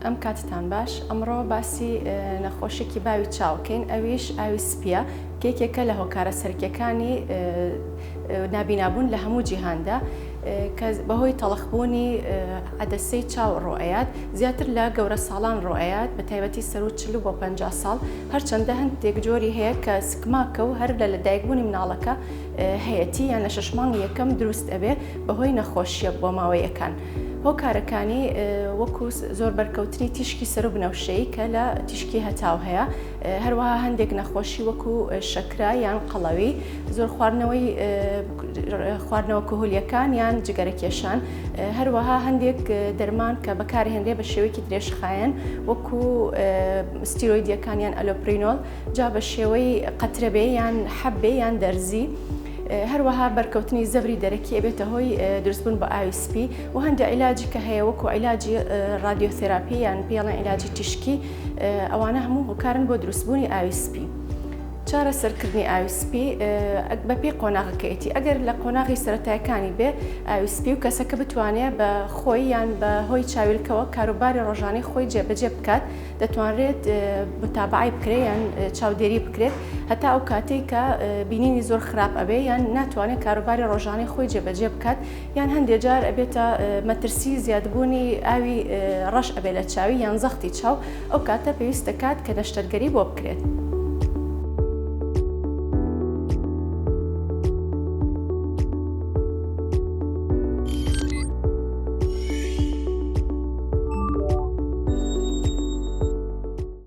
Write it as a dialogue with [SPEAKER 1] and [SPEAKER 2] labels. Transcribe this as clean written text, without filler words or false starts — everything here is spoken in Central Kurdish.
[SPEAKER 1] ئەم کاتتان باش ئەمڕۆ باسی نەخۆشیکی باوی چاوکەین ئەویش ئاوی سپیە کە یەکێکە لە هۆکارە سەرکیەکانی نابینابوون لە هەموو جیهاندا کە بەهۆی تەڵخبوونی عەدەسەی چاو ڕۆئەیات زیاتر لە گەورە ساڵان ڕۆئەیات بە تایبەتی سەرو 40 بۆ 50 ساڵ هەرچەندە هەندێک جۆری هەیە کە سکماکە و هەر لە لەدایکبوونی مناڵەکە هەیەتی یان لە شەش مانگی یەکەم دروست ئەبێ بەهۆی نەخۆشیە بۆماوەیەکان. هۆکارەکانی وەکو زۆر بەرکەوتنی تیشکی سەرو بنەوشەیی کە لە تیشکی هەتاو هەیە، هەروەها هەندێک نەخۆشی وەکو شەکرە یان قەڵەوی، زۆر خواردنەوەی خواردنەوە کهولیەکان یان جگەرە کێشان، هەروەها هەندێک دەرمان کە بەکارهێنرێ بە شێوەیەکی درێژخایەن وەکو ستیرۆیدیەکان یان ئەلۆپرینۆل، جا بە شێوەی قەترە بێ یان حەب بێ یان دەرزی، هەروەها بەرکەوتنی زەبری دەرەکی ئەبێتە هۆی دروستبوون بە ئاوی سپی و هەندێک عیلاجی کە هەیە وەکو عیلاجی ڕادیۆثێراپی یان پێڵێن عیلاجی تیشکی ئەوانە هەموو هۆکارن بۆ دروستبوونی ئاوی سپی. چارەسەرکردنی ئاوی سپی بەپێی قۆناغەکەیەتی ئەگەر لە قۆناغی سەرەتایەکانی بێ ئاوی سپی و کەسەکە بتوانێ بە خۆی یان بە هۆی چاویلکەوە کاروباری ڕۆژانەی خۆی جێبەجێ بکات دەتوانرێت متابەعەی بکرێت یان چاودێری بکرێت هەتا ئەو کاتەی کە بینینی زۆر خراپ ئەبێ یان ناتوانێت کاروباری ڕۆژانەی خۆی جێبەجێ بکات یان هەندێک جار ئەبێتە مەترسی زیادبوونی ئاوی ڕەش ئەبێ لە چاوی یان زەختی چاو ئەو کاتە پێویست دەکات کە نەشتەرگەری بۆ بکرێت.